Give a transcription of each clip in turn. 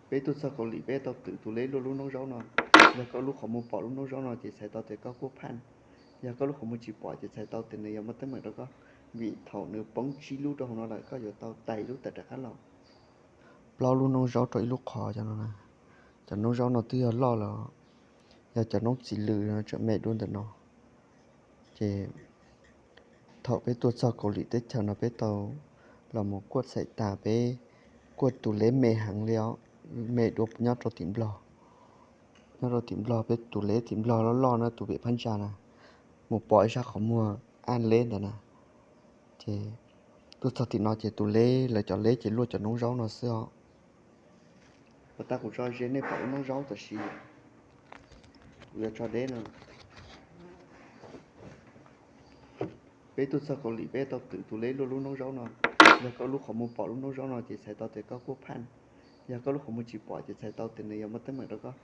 Peb tuaj txog Kaus Lim peb tau twm tus leb luaj lub noob zaub no. Yog koj lub qhov muag pom lub noob zaub no ces txhais tau tias koj kuj phaj. Yog koj lub qhov muag tsis pom ces txhais tau tias nws yuav muaj teeb meem rau koj, vim thaum nws poob tsib lub rau hauv no lawm koj yuav tau tais lub tawm rov qab los. Plaub lub noob zaub rau ib lub qhov cov no na. Cov noob zaub no twb yog loj los yog cov noob txiv lws no tseem me dua ntawm no. Ces thaum peb tuaj txog Kaus Lim teb chaws no peb tau los mus kuaj txhais tas peb kuaj tus leb me heev li os, me dua nyob rau tim Nplog. Nyob rau tim Nplog peb tus leb tim Nplog loj loj na, tus pem phab ntsa na, mus pom ib sab qhov muag aj leb ntawd na. Ces tuaj txog tim no ces tus leb, lawv cov leb ces luaj cov noob zaub no xwb os. Puas tas kuv tso ze nej pom lub noob zaub tam sim kuv yuav tso deb no. Peb tuaj txog Kaus Lim peb tau twm tus leb luaj lub noob zaub no. Yog koj lub qhov muag pom lub noob zaub no ces txhais tau tias koj kuj phaj. Yog koj lub qhov muag tsis pom ces txhais tau tias nws yuav muaj teeb meem rau koj,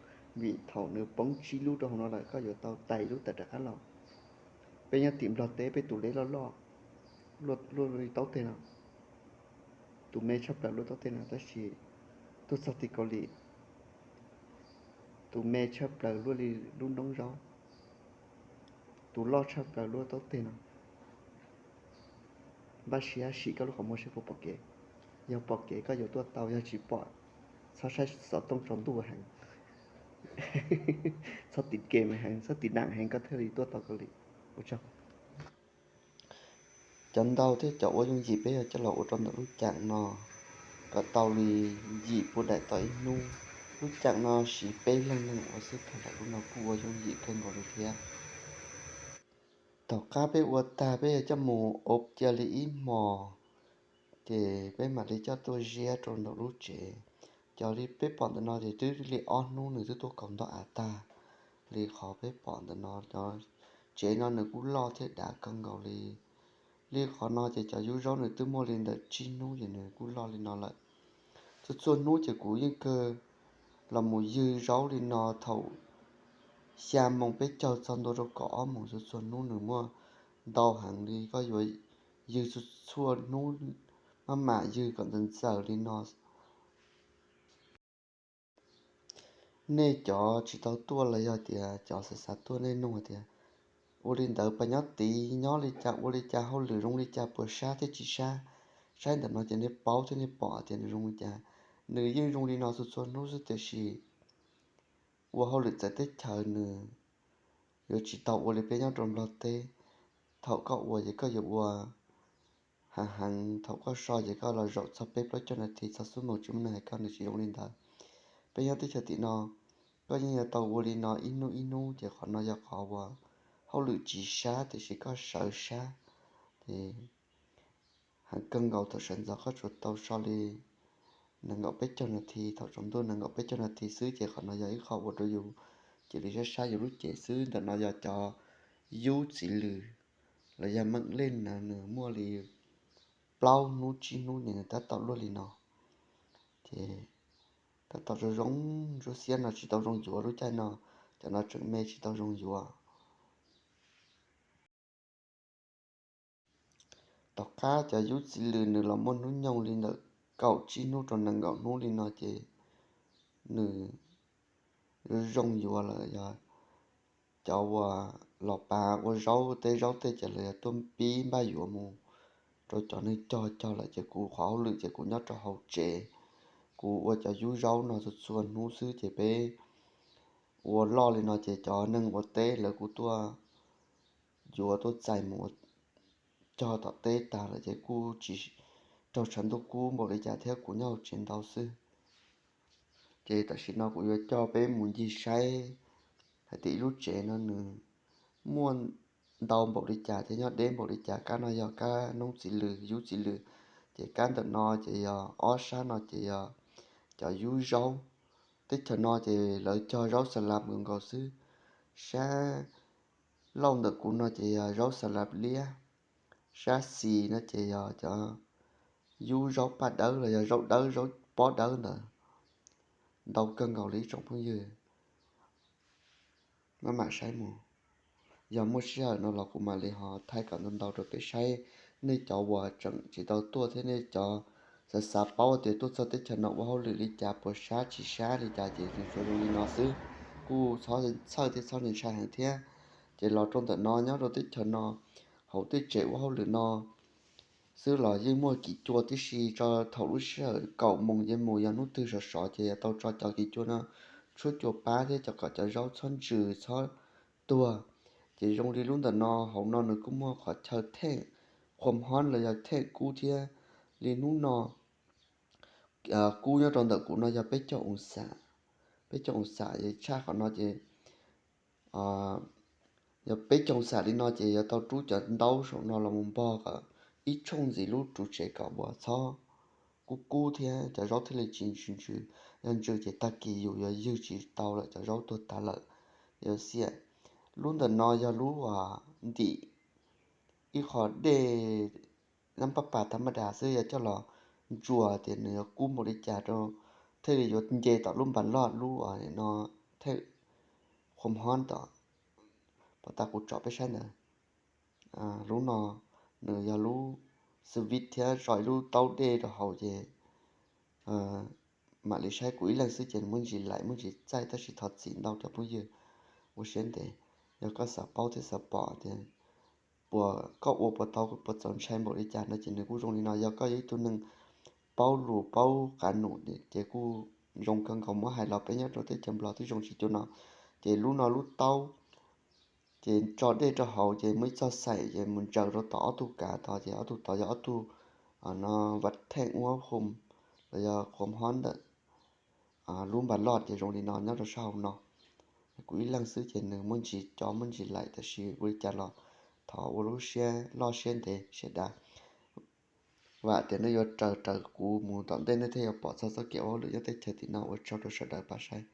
vim thaum nws poob tsib lub rau hauv no lawm koj yuav tau tais lub tawm rov qab los. Peb nyob tim Nplog teb peb tus leb loj loj, luaj li taub teg no. Tus me tshaj plaws luaj taub teg no tab sis tuaj txog tim Kaus Lim, tus me tshaj plaws luaj li lub noob zaub, tus loj tshaj plaws luaj taub teg no. Npaj siab sim koj lub qhov muag seb puas pom kev. Yog pom kev koj yuav tuaj tau, yog tsis pom, txhob saib xov tooj tsaus ntuj heev, txhob tiv kem heev, txhob tiv nam heev koj thiaj li tuaj tau Kaus Lim. Ua tsaug. Cov ntau thiab cov ua yooj yim peb yuav coj los ua rau ntawm lub caij no kom tau li yim puas daim tau ib hnub. Lub caij no siv peb leeg neeg ua xwb, thaum nram lub no kuj ua yooj yim kawg nkaus li thiab. Tom qab peb ua tag peb yuav coj mus ua cia li ib hmos, ces peb mam li coj tuaj ziab rau ntawm lub tsev. Cov li peb pom ntawm no ces twb li ob hnub nws twb tuaj kaus ntog av tag li qhov peb pom ntawm no. Cov tsev no nws kuj loj thiab dav kawg nkaus li. Li qhov no ces cov yub zaub nws twb muaj li ntawm tsib hnub ces nws kuj loj li no lawm. Txhua txhua hnub ces kuv yeej kawg los mus ywg zaub li no thaum xya moo peb caug txog ntua rau kaum ob moos, txhua txhua hnub nws muaj ntau heev li. Koj yuav ywg txhua txhua hnub, maj mam ywg kom ntxaws ntxaws li no. Nej cov tsis tau tuaj los yog tias cov xav xav tuaj nej nug hais tias ua li ntawd pas nyob tid nyob li cas, ua li cas hauj lwm zoo li cas, puas sab thiab tsis sab. Saib ntawm no ces nej paub thiab nej pom tias nws zoo li cas. Nws yeej zoo li no txhua txhua hnub xwb tiam sis ua hauj lwm txawv teb chaws nws yuav tsis tau ua li peb nyob rau Nplog teb. Thaum koj ua ces koj yuav ua heev heev, thaum koj so ces koj los zaum txog peb plaub caug nas this txog xub moos tsis muaj neeg hais koj, nws tsis zoo li ntawd. Peb nyob teb chaws tim no koj yeej yuav tau ua li no ib hnub ib hnub ces qhov no yog qhov uas hauj lwm tsis sab tiam sis koj sawv sab. Ces heev kawg nkaus thaum sawv ntxov koj tsuas tau so li nees nkaum peb caug nas this, thaum tsaus ntuj nees nkaum peb caug nas this xwb ces qhov no yog ib qho ua rau yus cia li sab sab yus lub cev xwb. Ntawm no yog cov yub txiv lws los yog meem lej na, nws muaj li plaub hnub tsib hnub ces nws tab tom luaj li no. Ces tab tom zoo zoo, ntsuab xiab no tsis tau zoo yuav lub caij no, cov no tseem me tsis tau zoo yuav. Tom qab cov yub txiv lws nws los muaj hnub nyoog li ntawm kaum tsib hnub rau nees nkaum hnub li no ces nws zoo yuav lawm. Yog cov uas los pav ua zaub teb zaub tej ces lawv yog tuaj pib npaj yuav mus rau cov neeg cog cog lawm ces kuv qhov hauj lwm ces kuv nyob rau hauv tsev, kuv ua cov yub zaub no txhua txhua hnub xwb ces peb ua loj li no ces cov neeg ua teb lawv kuj tuaj yuav tuaj txais mus ua cog tom teb tag lawm ces kuj tsis raug tshav ntuj kub npaum li cas thiab, kuv nyob hauv tsev ntau xwb. Ces tam sim no kuv yuav coj peb mus ncig saib hais tias ib lub tsev no nws muaj ntau npaum li cas thiab nyob deb npaum li cas. Kab no yog kab noob txiv lws, yub txiv lws, ces kab ntawm no ces yog ob sab no ces yog cov yub zaub. Teb chaws no ces lawv cog zaub xa lav nkaus nkaus xwb. Sab laug ntawm kuv no ces yog zaub xa lav liab, sab xis no ces yog cov yub zaub paj dawb los yog zaub dawb zaub pob dawb ntawd. Ntau kawg nkaus li ib tsoom phooj ywg, maj mam saib mus. Yog muaj sij hawm no los kuv mam li ho thaij kom ntau ntau rau peb saib. Nej cov uas tseem tsis tau tuaj thiab nej cov xav xav paub tias tuaj txog teb chaws no ua hauj lwm li cas, puas sab tsis sab li cas ces nws tsuas zoo li no xwb, kuj txhob txhawj thiab txhob ntshai heev thiab. Ces los rau ntawm no nyob rau teb chaws no, hauv tej tsev ua hauj lwm no xwb los yeej muaj kiv cua tib si. Tso thaum lub sij hawm kaum moos yeej mus yog hnub twg sov sov ces yuav tau tso cov kiv cua no tshuab cua pab thiab cov kom cov zaub txhob ntsws txhob tuag. Ces zoo li lub ntawm no, hauv no nws kuj muaj qhov chaw theej qhuam hob los yog theej kub thiab. Li hnub no kub nyob rau ntawm kuv no yog peb caug oos xam, peb caug oos xam es tshaj qhov no ces yog peb caug oos xam li no ces yuav tau rub cov ntaub saum no los mus npog kom ib tshooj ntxiv lub ruv tsev kom uas txhob kub kub thiab cov zaub thiaj li tsis ntsws ntsws. Yog ntsws ces tag kis yus yuav ywg tsis tau lawm, cov zaub tuag tas lawm. Yuav xiam. Lub ntawm no yog lub ntim ib qho dej nab pab pas thab maj das xwb, yog coj los ntsuas tias nws yuav kub npaum li cas rau thiaj li yuav nce tom lub npas loj lub no theej qhuam hob tom, pov tas kuv tsom peb saib ntawd. Lub no nws yog lub xwb vij thiab tso ib lub taub dej rau hauv ces mam li saib. Kuv ib leeg xwb ces muaj ntsis laim muaj ntsis txaij tab sis thov txim ntau cov phooj ywg, ua siab ntev. Yog koj xav paub thiab xav pom tias puas koj ua puas tau puas txaus ntshai npaum li cas no ces nws kuj zoo li no. Yog koj yog ib tug neeg paub lus paub qab num ces kuj zoo kawg nkaus. Muab hais los peb nyob rau teb chaws Nplog twb zoo tsis cuag no. Ces lub no lub taub ces tso dej rau hauv ces muaj ib txoj xaim ces mus ntsaws rau tom ob tug kav tod ces ob tug tod yog ob tug no vaj theej ua hum los yog qhuam hob ntawm lub npas loj ces zoo li no nyob rau sab hauv no. Kuv ib leeg xwb ces nws muaj ntsis co muaj ntsis laim tab sis ua li cas los thov ua lub siab loj siab ntev siab dav. Vam tias nej yuav raws raws kuv mus tom ntej nej thiaj yuav pom txog txoj kev ua hauj lwm nyob teb chaws tim no. Ua tsaug rau sawv daws pab saib.